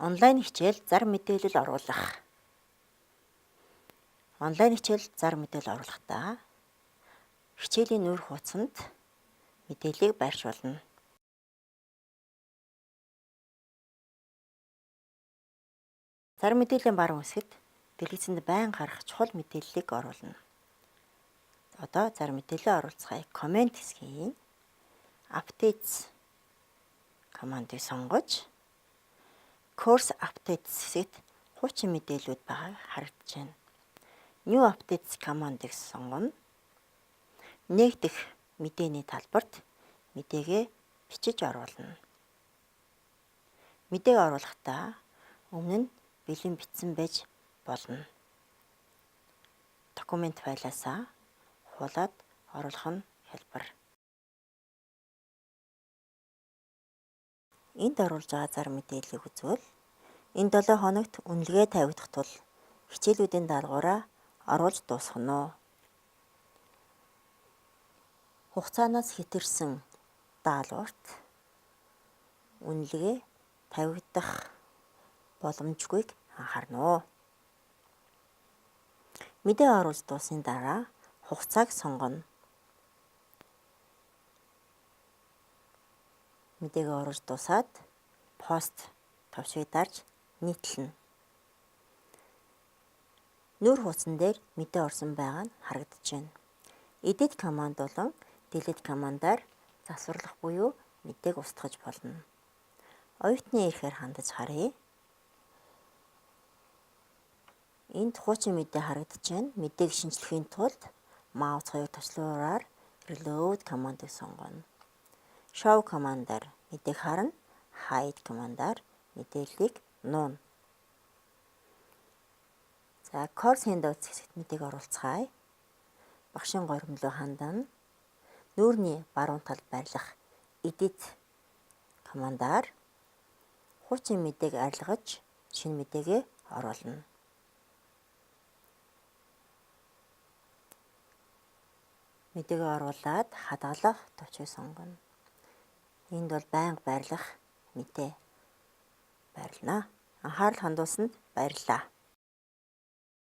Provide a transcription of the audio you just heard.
Онлайн хичээл зар мэдээлэл оруулах. Онлайн хичээл зар мэдээлэл оруулахдаа хичээлийн нүүр хуудсанд мэдээллийг байрш болно. Зар мэдээллийн баруун хэсэгт дэлгэцэнд байнга гарах чухал мэдээллийг оруулна. Одоо зар мэдээлэл оруулцгаая. Comment хэсгийн Updates командыг сонгож, Course Updates хэсэгт хуучин мэдээллүүд байгааг харагдаж байна. New Updates командыг сонгоно. Нээгдэх мэдээний талбарт мэдээгээ бичиж оруулна. Мэдээг оруулахдаа өмнө нь бэлэн бичсэн байж болно. Документ файлаасаа хуулаад оруулах нь хялбар. Энд оруулж байгаа зар мэдээллийг үзвэл энэ 7 хоногт үнэлгээ тавигдах тул хичээлүүдийн даалгавраа оруулж дуусгана уу? Хугацаанаас хэтэрсэн даалгаварт үнэлгээ тавигдах боломжгүйг анхаарна уу? Мэдээ оруулж дууссаны дараа хугацааг сонгоно. Мэдээг оруулж дуусаад Post товчийг дарж нийтлэнэ. Нүүр хуудсан дээр мэдээ орсон байгаа нь харагдаж байна. Edit команд болон Delete командаар засварлах буюу мэдээг устгаж болно. Оюутны эрхээр хандаж харъя. Энд хуучин мэдээ харагдаж байна. Мэдээг шинчлэхийн тулд маус хоёр товчлуураар Reload командыг сонгоно. Show командаар мэдээг харна. Hide командаар мэдээллийг нууна. За, course handouts хэсэгт мэдээг оруулцгаая. Багшийн горимлуу хандана. Нүүрний баруун талд байрлах Edit командаар хуучин мэдээг арилгаж шинэ мэдээгээ оруулна. Мэдээгээ оруулаад хадгалах товчийг сонгоно. Энд бол байнга байрлах мэдээ байрлана. Анхаарал хандуулсанд баярлалаа.